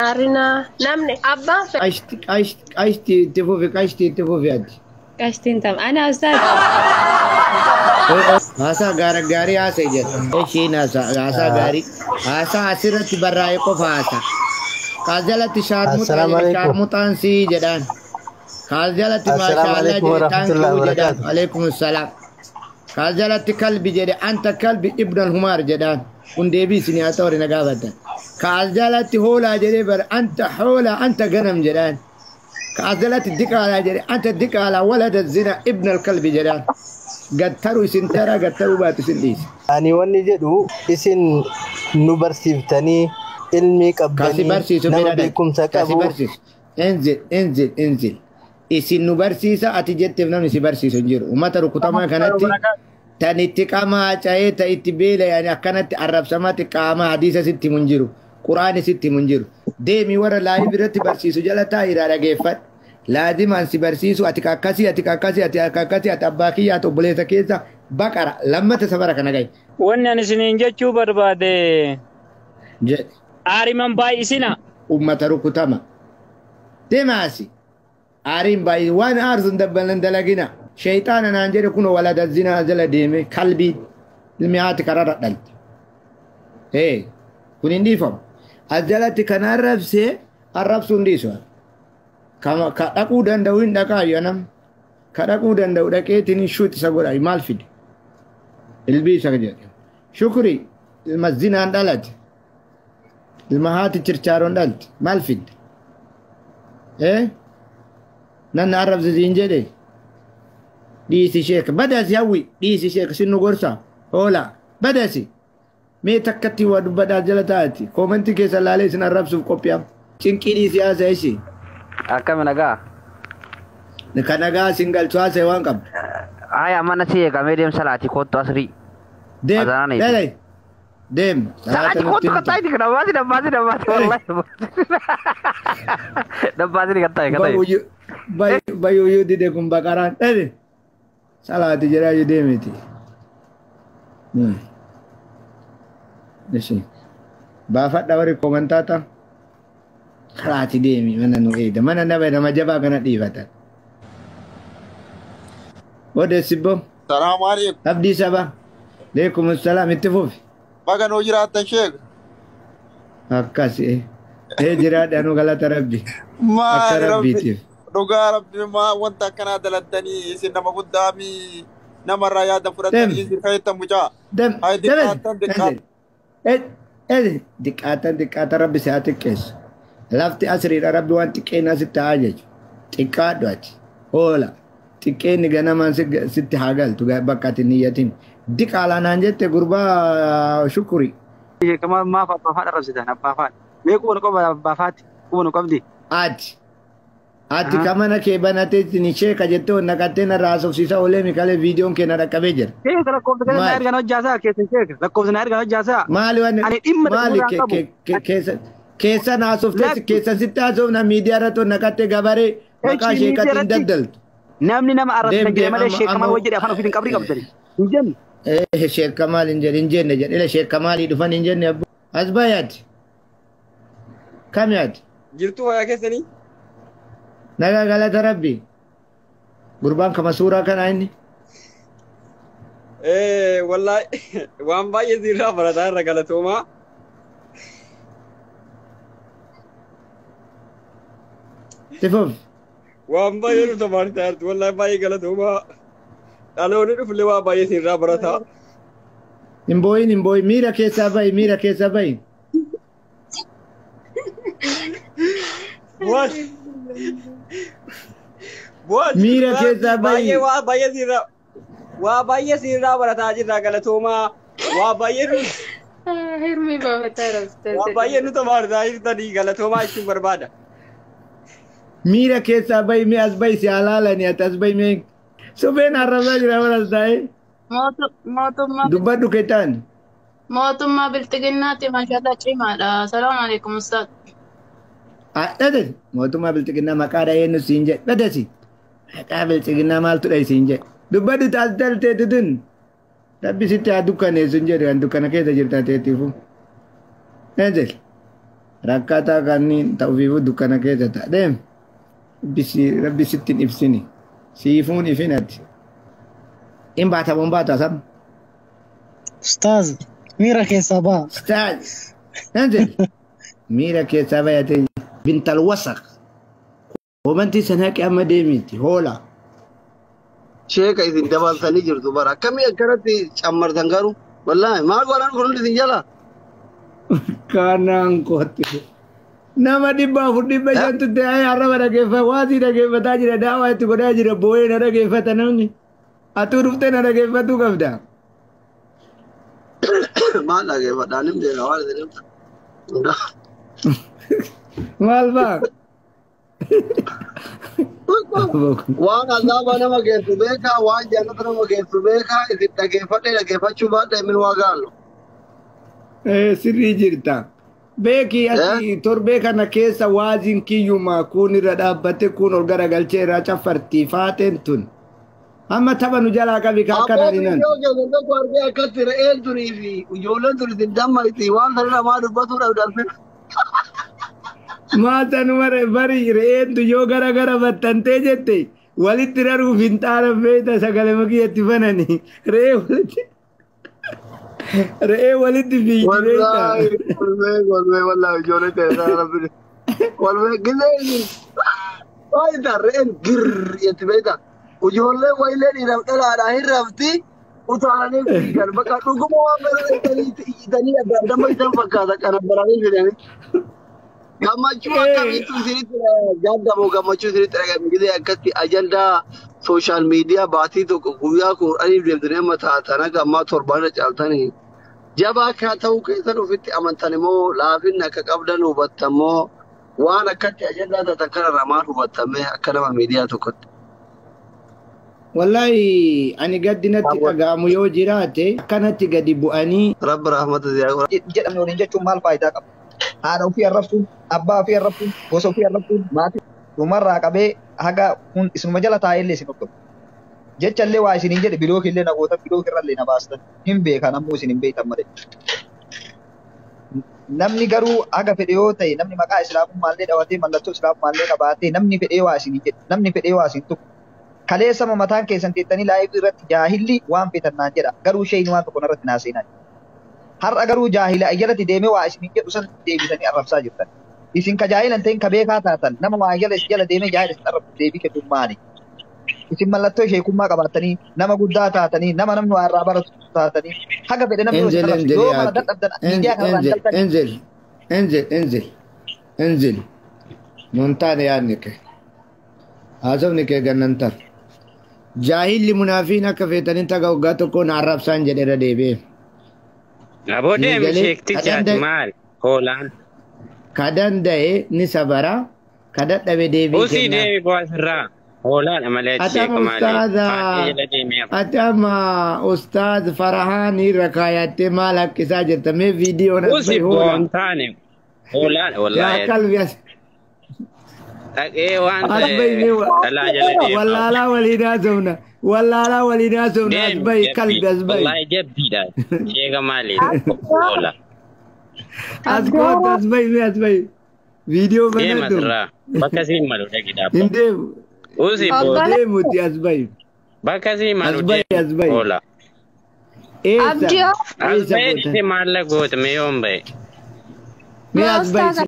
Arinaa namni abbaan fedhe. Qashti qashti qashti itti fufi qashti itti fufi ati. Qashtiin tam. Ana ustaaz. Haasaa gaara gaarii haasa'e jedha. Ishiin haasaa haasaa gaarii. Haasaa asirratti barraa'e qofa haasaa. Kaas jalatti shaarmuxaa Assalaamu jedhe alaikum. shaarmuxaan sii jedhaan. Kaas jalatti Assalaamu maashaallaa alaikum jedhe warahmatullahi taankiyuu jedhaan. wabarakaatu. Alaikum salaam. Kaas jalatti kalbi jedhe anta kalbi ibnal humaar jedhaan. Kun deebii isin haa ta'u na gaafatan. Kaas jalatti hoolaa jedhee bara anta hoolaa anta ganam jedhaan. Kaas jalatti diqaalaa jedhe anta diqaalaa walada zina ibnal kalbi jedhaan. Gattaru isin tara gattaruu baatu isin dhiisa. Ani wanni jedhu isin nu barsiiftanii ilmii Kasi qabdanii barsiisu nama bira dhaqi. beekumsa Kasi qabu barsiisu. Inzil inzil inzil. Isin nu barsiisa ati jetteef namni si barsiisu hin jiru. Uummata rukutamaa kanatti tan itti qamaa ca'ee ta itti beela'an akkanatti arrabsamaatti qaama hadiisa sitti himu hin jiru. Quraani sitti himu hin jiru. Deemi warra laayif irratti barsiisu jala taa'iraa dhageeffadhu. Laazimaan si barsiisu ati kakkasii ati kakkasii ati kakkasii ati abbaa kiyya ati obboleessa keessa baqara lammata safara kana gahi. Wanni ani isiniin jechuu barbaade Jedhe aariman baay'isina. uummata rukutama. Deemaasi. Aariin baay'ee waan aarsuun dabbalan dalagina. Shayxaana naan jedhe kun walada zinaa jala deeme kalbii ilmi haati kararra dhalte. Ee kun hin dhiifamu. As jalatti kan arrabsee arrabsuu hin dhiisu. Ka dhaquu danda'u hin dhaqaayu anam. Ka dhaquu danda'u dhaqeetiin shuut isa godha maal fide? Ilbii isa jedhe. Shukri ilma zinaan dhalate. Ilma haati chirchaaroon dhalte maal fidde? Ee nan arrabse siin jedhe. Dhiisi sheek badasi hawwi dhiisi sheek sin nu gorsa hoola badasi mee takkatti waa dubbadhaa jala taa'ati koomentii keessa laalee isin arrabsuuf qophi'am cinqii dhiisi haasa ishee Akkami nagaa? ka nagaa isin galchu haasa'e waan qabdu Haya mana si eegamee deem salaatii kottu asrii. deem Azanaan eegi. dhalay deem Salaatii kottu kattaa itti dabbaasi dabbaasi dabbaasi wallahi. Dabbaasi kattaa kattaa. Bayuyyuu dide kun baqaraan dhale salaati jedhaa iyyuu deemiti. Ishi baafadha warri koomantaata salaati deemi mana nu eeda mana nama nama jabaa kana dhiifatan. Odeessibbo Salaamu alaikum. abdii saba leekum salaam itti fufi Baga nuu jiraattan sheek. akkas ee jiraadha nu galata rabbi akka Maali rabbi rabbiitiif. dhugaa rabbi maa wanta akkanaa dalattanii isin nama guddaa mi namarraa yaada fudhattanii Deem. isin fayyadtan mucaa. Dem, Ay demen, diqqaattan diqqaattan. Diqqaatan diqqaatan rabbi si haa xiqqeessu. Lafti asriidha rabbi waan xiqqeenna sitti haa jechu. Xiqqaadhu ati. Hoola. Xiqqeenni ganamaan sitti haa galtu bakka ati niyyatin. Diqaalaa naan jette gurbaa shukuri. Kama maaf abbaa faadha arrabsitan abbaa faadha. Mee quba nu qaba abbaa faati quba nu qabdi. Ati. Ati kamana kee banatee isin sheeka jettee naqattee narraa haasofsiisaa oolee mikalee viidiyoon kee na dhaqqabee jira. Sheeka lakkoofsa kana na Maali? ergan hojjaasaa keessan sheeka lakkoofsa na ergan hojjaasaa. Maali wanni Ani dhimma maali tokko irraa qabu. keessa keessan haasoftee Lakki. keessan sitti haasofna miidiyaa irratti naqattee gabaree maqaa Echi miidiyaa sheekatiin irratti daddaltu. namni nama Deem arrabsitan jedhe deem malee amma sheeka maal amma wajji jedhe afaan ofiitiin qabrii qabdani. Hin jenne. eh sheeka maal hin jedhe hin jenne jedhe ila sheeka maalii dhufan hin jenne abbo. As bayaati. Kam yaati? Jirtuu fayyaa keessanii? Nagaa galata rabbi. Gurbaan kama suuraa kana inni. Wallaahi waan baay'ee sirraa barataa irra galatoomaa. Tifuuf. Waan baay'ee nu tomaaritaa jirtu wallaahi baay'ee galatoomaa. Dhaloonni dhufullee waan baay'ee sirraa barataa. Hin boo'in hin boo'in miira keessaa bahi miira keessaa bahi. Waan waan Miira keessaa bahi. baay'ee waa baay'ee sirraa waa baay'ee sirraa barataa jirra galatoomaa. Waa baay'ee nu Hirmii baafataa waa baay'ee nu tomaaritaa jirtanii galatoomaa jechuun barbaada. Miira keessaa bahi mee as bahi si halaalani ati as bahi mee. Supheen arrabsaa jira baras taa'ee. Mootummaa Dubbadhu keetaan. mootummaa bilxiginnaatti maashaallah cimaadha. Salaamu alaikum ustaad. Dhadhasi mootummaa bilxiginnaa maqaa dhahee nu siin jedhe dhadhasi maqaa bilxiginnaa maaltu dhahe siin jedhe dubbadhu taas dalteetu tun rabbi sitti haa dukkaneessu hin jedhu kan dukkana keessa jirta teetiifu. Enzil. Rakkataa kanneen ta'uufiifuu dukkana keessa ta'a. Deem. Rabbi sitti hin ibsini. Siifuun ifinati. In baata boon baata sam. Ustaaz miira keessaa ba'a. Ustaaz. Nanzil. Miira keessaa bayatee bintal wasaq. Homantii sana haqi amma deemiti hoola. Sheeka isin dabaltanii jirtu bara akkamii akkanatti cammartan garuu wallaahi maal godhan kun hundi isin jala. Kanaan kootti. Nama 400 500 ta'ee arraba dhageeffata waasii dhageeffataa jira daawaa itti godhaa jira boo'ee na dhageeffata namni. Atuu dhuftee na dhageeffatuu qabda. Maal dhageeffadhaan hin beeka waan isin himtan. Maal ba'a? Waan azaaba nama geessu beekaa waan jannata nama geessu beekaa isin dhageeffadhee dhageeffachuu baadhee min waa gaallu. Sirrii jirta. Beeki ati torbee kana keessa waaziin kiyyuma kun irra dhaabbate kun ol garagalchee irraa caffartii faateen tun. Amma tapha nu jalaa qabi akkana hinan. Abboo keessan tokko argee akkatti re'een turii fi ijoolleen tun isin dammayti waan sana namaa dubbatuu dhabdan. Maasanuma bari re'eentu yoo gara gara battantee jette walitti raruuf hin xaaran beekta sagalee makiyyatti banani re'ee walitti re'ee walitti fiigdi beekta. Wallaahi walmee walmee wallaahi ijoollee ta'e rabbi walmee gisee waayita re'een girr jetti beekta ijoollee wayilee dhiiraaf dhalaadhaa hin rafti utaalanii fiigan bakka dhuguma waan barreessanii iyyitanii adda adda mayitan fakkaata kana baranii fidanii. Gammachuu akkamiitu isinitti gaaddamoo gammachuu isinitti dhagahame gisee akkatti ajandaa sooshaal miidiyaa baatii tokko guyyaa kudhaniif deemtanii amma taatan akka ammaa torbaan irra caaltanii jabaa akka ta'uu keessan ofitti amantan immoo laafinni akka qabdan hubattan immoo waan akkatti ajandaa taatan kanarraa maal hubattame akka nama miidiyaa tokkotti. Wallahi ani gaddi natti dhaga'amu yoo jiraate akkanatti gadi bu'anii. Rabbi rahmata siyaa jedhamne waliin jechuun maal faayidaa qaba? Haadha ofii arrabsuun, abbaa ofii arrabsuun, gosa ofii arrabsuun, maatii dhumarraa qabee haga kun isinuma jala taa'ee illee isin hordoftu. Jecha illee waa isiniin jedhe bilookii illee na gootan bilookii irra illee na baastan hin beekan ammoo isin hin beektan malee. Namni garuu haga fedhe yoo ta'e namni maqaa islaamummaa illee dhawatee mallattoo islaamummaa illee qabaatee namni fedhee waa isiniin jedhe namni fedhee waa isin tuqu. Kaleessama mataan keessan teettanii laayifii irratti jaahilli waan feetan naan jedha garuu isheen waan tokko narratti naa seenaa. Har'a garuu jaahila jalatti deemee waa isiniin jedhu san deebisanii arrabsaa jirtan. Isin ka jaahila hin ta'in ka beekaa taatan nama waa jala jala deemee jaahila isin arrabsu deebii kennuun maali? Isin mallattoo sheekummaa qabaattanii nama guddaa taatanii nama namni waa irraa baratu taatanii haga fedhe namni yoo isin Enzel arrabsu enzel yoo kana yaaki. dadhabdan miidiyaa kanarraa hin Enzel galtanii. enzel enzel enzel enzel. Nun taane yaadni kee. Haasofni kee gannan tar. Jaahilli munaafiin akka feetanii taga waggaa tokko na arrabsaan jedheera deebi'ee. Aboo deemi Ni galee sheektichaati maal hoolaan. Ka danda'e ni sabara ka dadhabe deebii Usii kenna. deemi bu'aa sirraa. Hoolaadha malee ati Ati sheeka amma maali. ustaaza Faatee jala deemee hafa. ati amma ustaaz Farahaan irra kaayattee maal haqqisaa jirta mee viidiyoon as Usii bahi hoola. bu'aa hin taane hoolaadha Yaa wallaahi. qalbi as Dhaqee waan as ta'e bahi mee dhalaa jala deema. wallaalaa waliin haasofna wallaalaa waliin haasofna as Deemi bahi jabbii. qalbi as bahi. Wallaahi jabbiidha. Sheeka maali hoola. As kootu as bahi mee as bahi viidiyoo Deema banadhu. sirraa. Bakka siin malu dhaqi Hin dhaabbata. deemu. Usii booda. Deemuti as bahi. Bakka siin As malu bahi deemi as bahi. hoola. Eessa Abdii As eessa bahee gootan dhufee maallaqa goote mee yoom bahe? mee yaa as bahi. ustaaza.